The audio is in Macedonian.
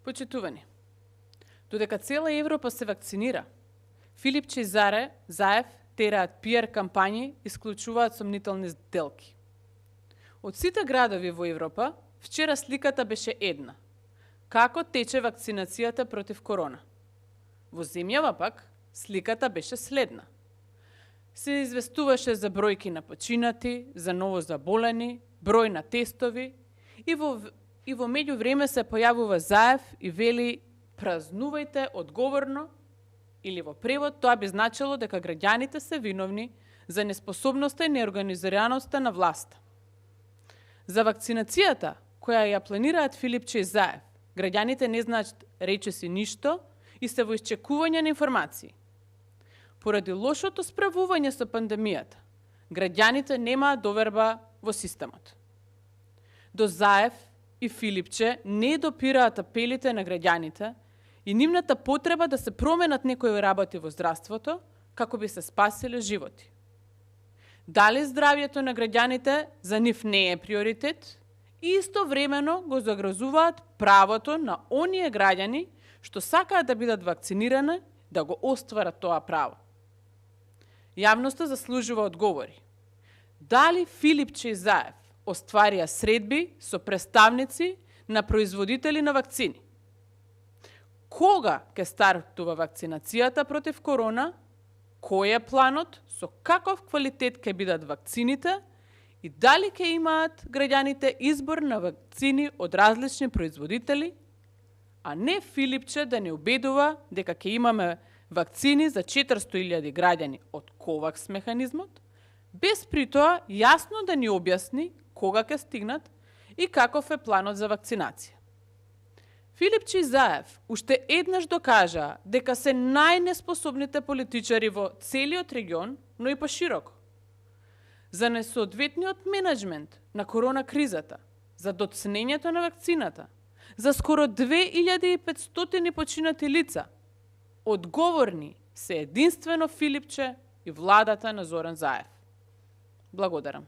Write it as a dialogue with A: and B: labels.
A: Почитувани, додека цела Европа се вакцинира, Филипче и Заев тераат пиар кампањи, исклучуваат сомнителни сделки. Од сите градови во Европа, вчера сликата беше една. Како тече вакцинацијата против корона. Во земјава пак, сликата беше следна. Се известуваше за бројки на починати, за ново заболени, број на тестови и во меѓувреме се појавува Заев и вели празнувајте одговорно, или во превод тоа би значило дека граѓаните се виновни за неспособноста и неорганизираноста на власта. За вакцинацијата, која ја планираат Филипче и Заев, граѓаните не знаат речиси ништо и се во исчекување на информации. Поради лошото справување со пандемијата, граѓаните немаат доверба во системот. До Заев и Филипче не допираат апелите на граѓаните и нивната потреба да се променат некои работи во здравството, како би се спасиле животи. Дали здравјето на граѓаните за нив не е приоритет и истовремено го загрозуваат правото на оние граѓани што сакаат да бидат вакцинирани да го остварат тоа право. Јавноста заслужува одговори. Дали Филипче и Заев остварија средби со представници на производители на вакцини? Кога ќе стартува вакцинацијата против корона? Кој е планот? Со каков квалитет ќе бидат вакцините? И дали ќе имаат граѓаните избор на вакцини од различни производители? А не Филипче да не убедува дека ќе имаме вакцини за 400.000 граѓани од ковакс механизмот, без при тоа јасно да ни објасни кога ќе стигнат и каков е планот за вакцинација. Филипче и Заев уште еднаш докажаа дека се најнеспособните политичари во целиот регион, но и пошироко. За несоодветниот менеджмент на корона кризата, за доцнењето на вакцината, за скоро 2500 починати лица, одговорни се единствено Филипче и владата на Зоран Заев. Благодарам.